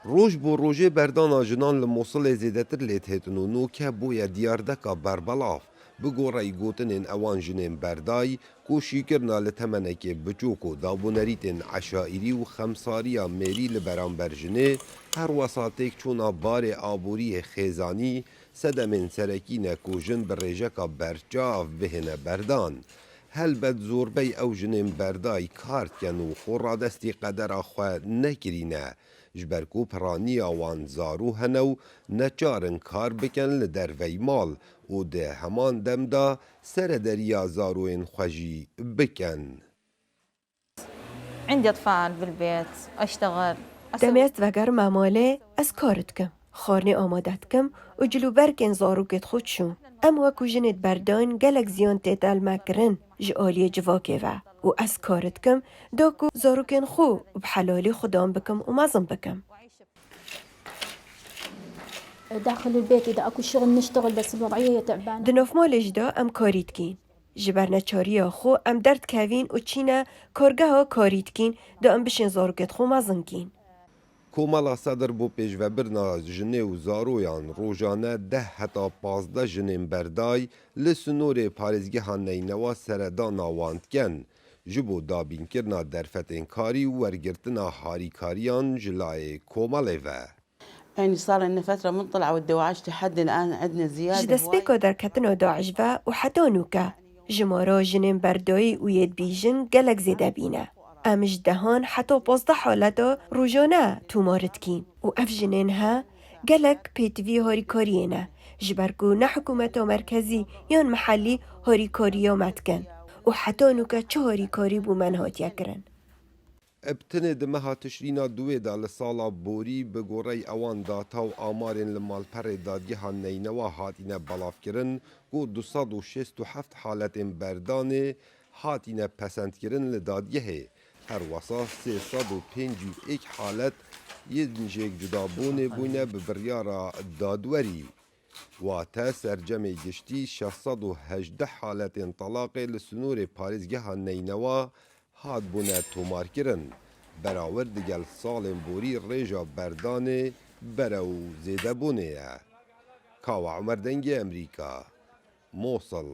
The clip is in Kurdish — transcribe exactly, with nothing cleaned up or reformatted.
Roj bo rojê berdana jinan li Mosilê zêdetir lê dihetin û noke bûye diyardeka berbelav. Bi goreyî gotinên ewan jinên berday, ku şîkirina li temenekê biçûk û dabûnerîtên eşaîrî û xemsariya mêrî li beramber jinê, her wesa têkçûna barê aboriyê xêzanî, sedemên serekî ne ku jin bi rêjeka berçav bihêne berdan. Helbet zorbey ew jinên berday kar dikin û xwe radestî qedera xwe nekirîne. Ji ber ku piraniya wan zarû hene û neçar in kar bikin li dervey mal û di heman dem de serederiya zaroyên xwe jî bikin. عندي أطفال بالبيت، أشتغل، أسوي Demê ez vegerime malê, ez kar dikim. Xwarinê amade dikim û cilûbergên zarokêt xwe dişûm. Em wekû jinêt berdayn gelek ziyan tête li me kirin ji aliyê civakê ve û ez kar dikim da ku zarokên xwe bi helalî xwedan bikim û mezin bikim. داخل البيت إذا أكو شغل نشتغل، بس الوضعية تعبانة. Di nav malê jî de em karî dikîn. Ji ber neçariya xwe em derdikevîn û çîne kargeha karî dikîn da em bişên zarokêt xwe mezin kîn. Komela Sedir bo pêşvebirina jinê û zaroyan rojane deh heta pazdeh jinên berday li sinorê parêzgeha Neynewa seredana wan dikin, ji bo dabînkirina derfetên karî û wergirtina harîkariyan ji layê komelê ve. يعني صار لنا فترة من طلعوا الدواعش لحد الآن عندنا زيادة Ji destpêka derketina DAIŞ ve û heta nûke, jimara jinên berdayî û yê dibîjin gelek zêde bîne. Em ji dehan heta pazdeh haleta rojane tomar dikîn û ev jinên he gelek pêtivî harîkariyê ne, ji ber ku ne hikûmeta merkezî yan mihellî harîkariya me dikin û heta nûke çi harîkarî bo me nehatiye kirin. Bi tenê di meha Tişrîna duwê de li sala borî bi gorey ewan data û amarên li malperê dadgeha Neynewa hatîne belavkirin ku du sed û şêst û heft haletên berdanê hatîne pesendkirin li dadgehê. Her wesa sê sed û pêncî û êk halet yên jêkcudabûnê bûyne bi biryara dadwerî. Wate sercemê giştî şeş sed û hejdeh haletên telaqê li sinorê parêzgeha Neynewa hatbûne tomarkirin, berawir digel salên borî rêja berdanê berew zêdebûnê ye. Kawa Umer Dengê Emerîka, Mosil.